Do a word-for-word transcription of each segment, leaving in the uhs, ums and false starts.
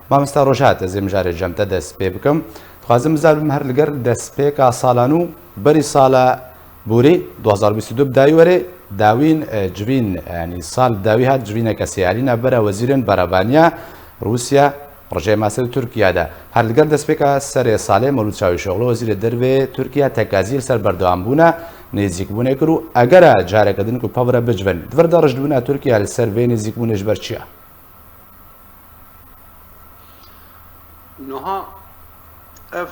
Mamosta Rojhat, ez ê mijarê cem te dest pê bikim. Dixwazim bizanibim her li gel destpêka sala nû, berî sala borî, du hazar bîst û du bi dawî were, dawîn, e, civîn, yanî sal dawî hat, civîneke sêyalî navbera wezîrên berebaniya Rûsya, rejîma Esed û Tirkiye de. Her li gel destpêka serê salê Mewlûd Çavîşoxlu, wezîrê dervê Tirkiye, tekazî li ser berdewambûna nêzîkbûnê kir û egera careke din ku pevre bicivin. Di vir de rijdbûna Tirkiye li ser vê nêzîkbûnê ji ber çi ye? Niha ev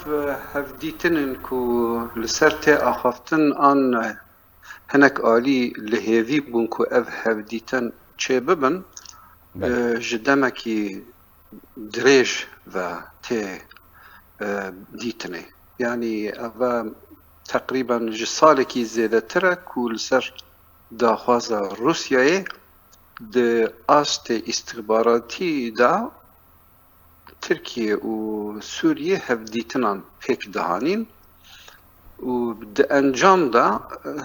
hevdîtinên ku li ser tê axaftin an hinek alî li hêvî bûn ku ev hevdîtin çêbibin, Belê. e, ji demekî dirêj ve tê, e, dîtinê. Yanî ev e teqrîben ji salekî zêdetir e ku li ser daxwaza Rûsyayê di astê îstixbaratî de Tirkiye û Sûriye hevdîtinan pêk dihanîn û di encam de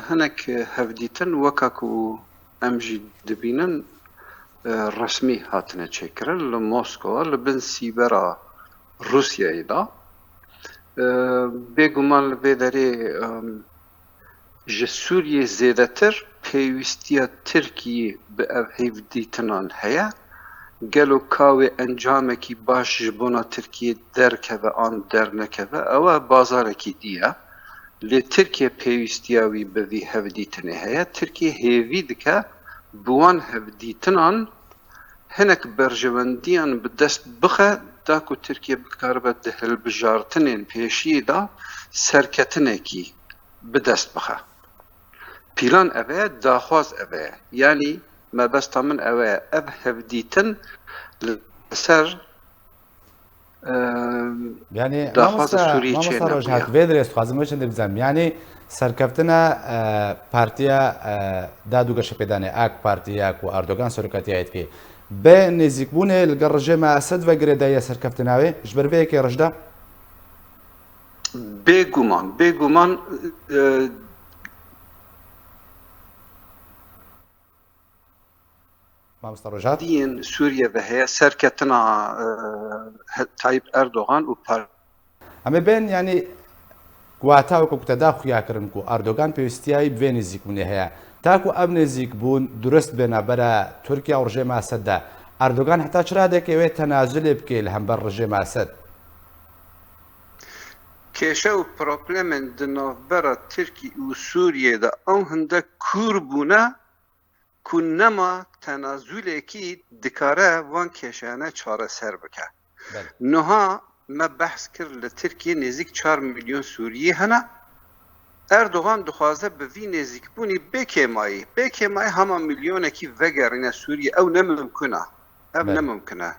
hinek hevdîtin weka ku em jî dibînin, e, resmî hatine çêkirin li Moskowa, li bin sîbera Rûsyayê de. E, bêguman li vê derê, em, ji Sûriyê zêdetir pêwîstiya Tirkiyê bi ev hevdîtinan heye. Gelo ka wê encamekî baş ji bona Tirkiyê derkeve an dernekeve, ew e bazarekî dî ye. Lê Tirkiye pêwîstiya wî bi vî hevdîtinê heye. Tirkiye hêvî dike bi wan hevdîtinan hinek berjewendiyan bi dest bixe, da ku Tirkiye bikaribe di hilbijartinên pêşiyê de serketinekî bi dest bixe. Pîlan ev e, daxwaz ev e. Yanî mebesta min ew e, ev hevdîtin li ser, e, Yanî, daxwaza mamosta, Sûriyê mamosta çênebûye. Rojhat, vê dirê dixwazim wê çendê bizanîm. Yanî serkeftina, e, Partiya, e, Dad û Geşepêdanê, AK Partiya ku Erdogan serokatiya yê dike, bi nêzîkbûnê li gel rejîma Esed ve girêdayî ye serkeftina wê ji ber vê yekê rejda? Bêguman, bêguman, e, Mamosta Rojhat? Diyên Sûriye ve heye serketina, e, he-, Tayyip Erdogan û par- Em ê bên, yanî, wata weke ku te da xuya kirin ku Erdogan pêwîstiya wî bi vê nêzîkbûnê heye. Ta ku ev nêzîkbûn durust bê navbera Tirkiye û rejîma Esed de, Erdogan heta çi radekê wê tenazulê bike li hember rejîma Esed? Kêşe û problemên di navbera Tirkî û Sûriyê de ew hindek kûr bûne ku nema tenazulekî dikare van kêşeyane çareser bike. Belê. Niha me behs kir li Tirkiyê nêzîk çar milyon Sûriyî hene. Erdogan dixwaze bi vî nêzîkbûnî bê kêmayî, bê kêmayî hema milyonekî vegerîne Sûriyê. Ew ne mimkun e. Ev Belê. ne mimkun e.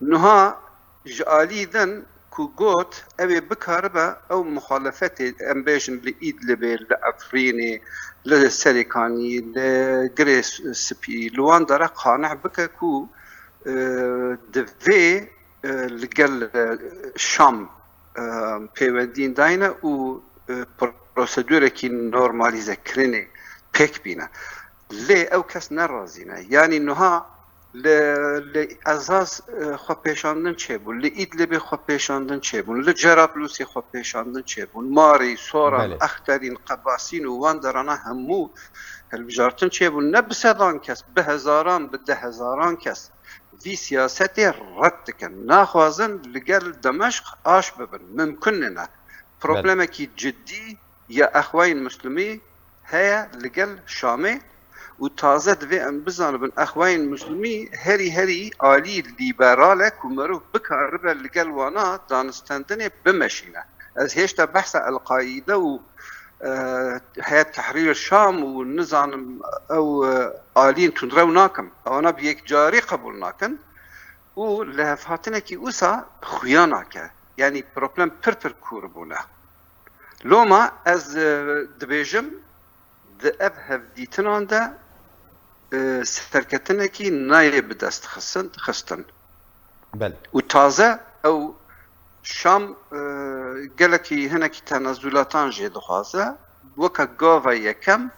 Niha ji alî din ku got, ew ê bikaribe ew muxalefetê, em bêjin li Îdlibê, li Efrînê, li Serêkanî, li Girê Spî, li wan dere qaneh bike ku, e, divê, e, li gel, e, Şam, e, pêwendiyên dayne û, e, prosedûrekî normalîzekirinê pêk bîne. Lê ew kes ne razî ne. Yanî niha li, li Ezaz, e, xwepêşandin çêbûn, li Îdlibê xwepêşandin çêbûn, li Cerablusê xwepêşandin çêbûn, Marî, Soran, Belê. Exterîn, Qebasîn û wan derana hemû hilbijartin çêbûn. Ne bi sedan kes, bi hezaran, bi deh hezaran kes vî siyasetê red dikin. Naxwazin li gel Demeşq aş bibin. Mimkun nîne. Belê. Problemekî cidî ya exwayên Muslimî heye li gel Şamê û taze divê em bizanibin, exwayên Muslimî herî herî alî lîberal e ku mirov bikaribe li gel wana danistendinê bimeşîne. Ez hêşta behsa El-Qaîde û, e, Heyet Tehrîr Şam û nizanim ew, e, aliyên tundrew nakim. Ewana bi yekcarî qebûl nakin û lihevhatinekî wisa xuya nake. Yanî problem pir pir kûr bûne. Loma ez, e, dibêjim, di ev hevdîtinan de, e, serketinekî nayê bi dest xistin, xistin. Belê. Û taze ew Şam, e, gelekî hinekî tenezulatan jê dixwaze. Weke gava yekem,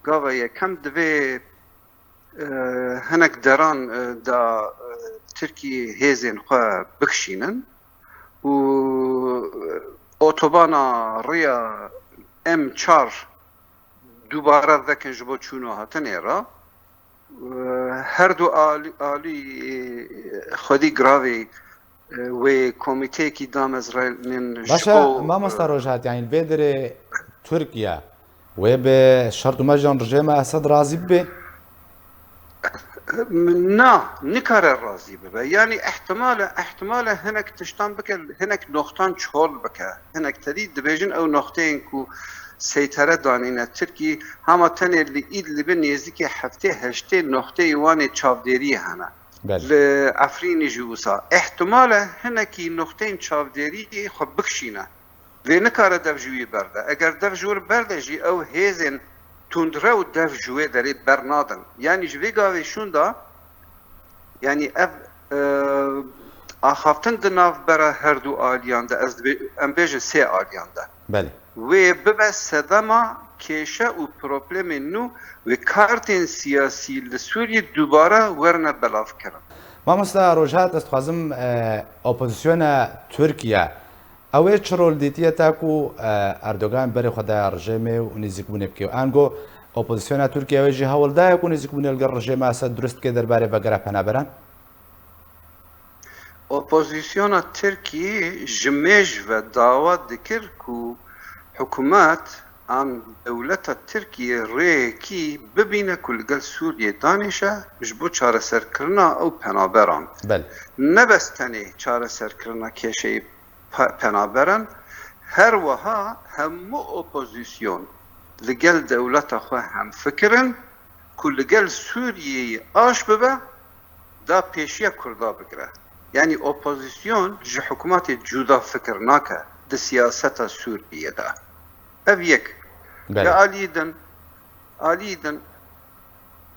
gava yekem divê, e, hinek deran, e, da, e, Tirkî hêzên xwe bikişînin û otobana riya M çar dubare vekin ji bo çûn û hatinê re. Her du alî, alî xwedî giravê wê komîteyekî damezrênin ji Baş e, bo, mamosta e, Rojhat, yanî li vê derê Tirkiye wê bi şert û mercan rejêma Esed razî bibe? Na, nikare razî bibe. Yanî ihtimale, ihtimale hinek tiştan bike, hinek noxtan çol bike. Hinek tedî dibêjin ew noxteyên ku seytere danîne Tirkî, hema tenê li Îdlibê nêzîkî heftê heştê noxteyê wan ê çavdêriyê hene. Belê. Li Efrînê jî wisa. Ihtimale hinekî noxteyên çavdêriyê xwe bikişîne. Vê nikare dev ji wî berde. Eger dev ji wir berde jî ew hêzên tundrew dev ji wê derê bernadin. Yanî ji vê gavê şûnda, yanî ev, e, axaftin di navbera her du aliyan de, ez dibê-, em bêjin sê aliyan de. Belê. Wê bibe sedema kêşe û problemên nû wê kartên siyasî li Sûriyê dubare werine belavkirin. Mamosta Rojhat, ez dixwazim, e, opozisyona Tirkiye, ew ê çi rol dîtiye ta ku, e, Erdogan berê xwe daye rejêmê û nêzîkbûnê bike? Ango opozisyona Tirkiye wê jî hewl daye ku nêzîkbûnê li gel rejêma Esed dirust bike derbarê vegera penaberan? Opozisyona Tirkiyê ji mêj ve dawa dikir ku hikûmet an dewleta Tirkiyê rêyekî bibîne ku li gel Sûriyê danêşe ji bo çareserkirina ew penaberan. Belê. Ne bes tenê çareserkirina kêşeyê pe-, penaberan, her wiha hemû opozîsyon li gel dewleta xwe hemfikir in ku li gel Sûriyeyê aş bibe, da pêşiya Kurda bigire. Yanî opozîsyon ji hikûmetê cuda fikir nake di siyaseta Sûriyê de. Ev yek. Belê. Li alî din, alî din,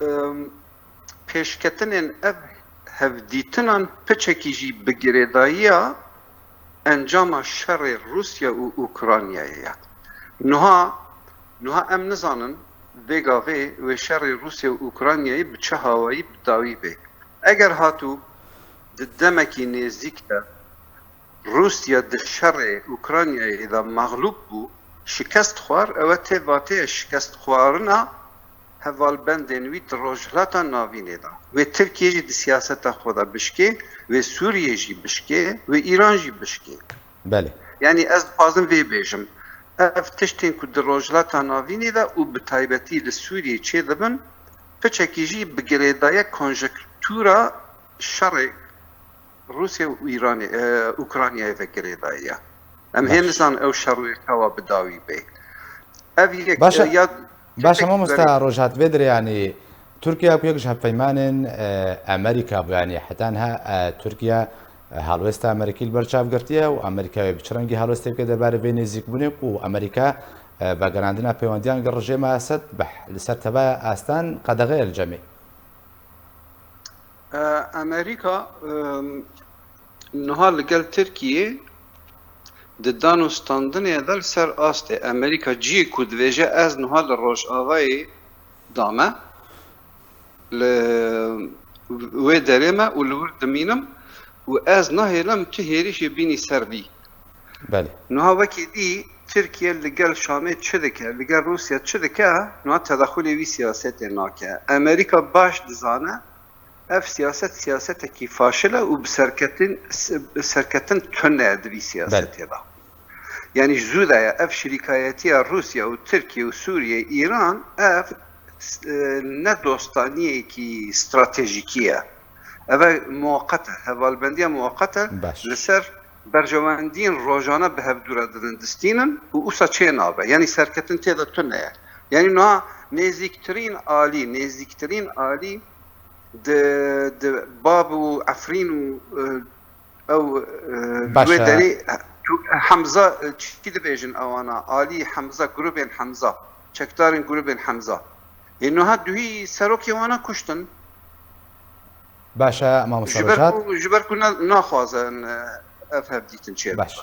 em, pêşketinên ev hevdîtinan piçekî jî bi girêdayiya encama şerê Rûsya û Ukraynayê ye. Niha, niha em nizanin vê gavê wê şerê Rûsya û Ukraynayê bi çi hawayî bi dawî bê. Eger hatû di demekî nêzîk de Rûsya di şerê Ukraynayê de mexlûb bû, şikest xwar, ew ê tê vateya şikestxwarina hevalbendên wî di Rojhilata Navînê de. Wê Tirkiye jî di siyaseta xwe de bişkê, wê Sûriye jî bişkê, wê Îran jî bişkê. Belê. Yanî ez dixwazim vê bêjim. Ev tiştên ku di Rojhilata Navînê de û bi taybetî li Sûriyê çêdibin, piçekî jî bi girêdaye konjektura şerê Rûsya û Îranê, e, Ukraynayê ve girêdaye. Em hê Baş. nizanin ew şer wê çawa bi dawî bê. Ev yek, Baş e. e, ya Baş e, çekek mamosta berê. Rojhat, vê derê, yanî Tirkiye ku yek ji hevpeymanên, e, Amerîka bû, yanî heta niha, e, Tirkiye, e, helwesta Amerîkî li ber çav girtiye û Amerîka wê bi çi rengî helwestê bike derbarê vê nêzîkbûnê ku Amerîka, e, vegerandina pêwendiyan gel rejêma Esed bi, li ser tevaya astan qedexeye li cemê. E, Amerîka, em, niha li gel Tirkiyê di dan û standinê de li ser astê. Amerîka ciyê ku dibêje ez niha li Rojavayê dame, li wê derê me û li wir dimînim û ez nahêlim tu hêrişê bînî ser vî. Belê. Niha wekî dî Tirkiye li gel Şamê çi dike, li gel Rûsya çi dike, niha tedexulê wî siyasetê nake. Amerîka baş dizane, ev siyaset siyasetekî faşil e û bi serketin, bi serketin tune ye di vî siyasetê de. Belê. Yanî ji zû de ye ev şirîkayetiya Rûsya û Tirkiye û Sûriye, Îran, ev, e, ne dostaniyekî stratejîkî ye. Ev e muweqet e, hevalbendiya muweqet e Baş. li ser berjewendiyên rojane bi hevdû re didin distînin û usa çê nabe. Yanî serketin tê de tune ye. Yanî niha nêzîktirîn alî, nêzîktirîn alî di, di Bab û Efrîn û, e, ew, e, Baş wê e. derê tu-, Hemza, e, çi dibêjin ewana? Alî Hemza, grûbên Hemza, çekdarên grûbên Hemza. Ê niha duhî serokê wana kuştin. Baş e, mamosta Ji ber Rojhat. ku, ji ber ku ne, naxwazin, e, ev hevdîtin çê Baş. bikin.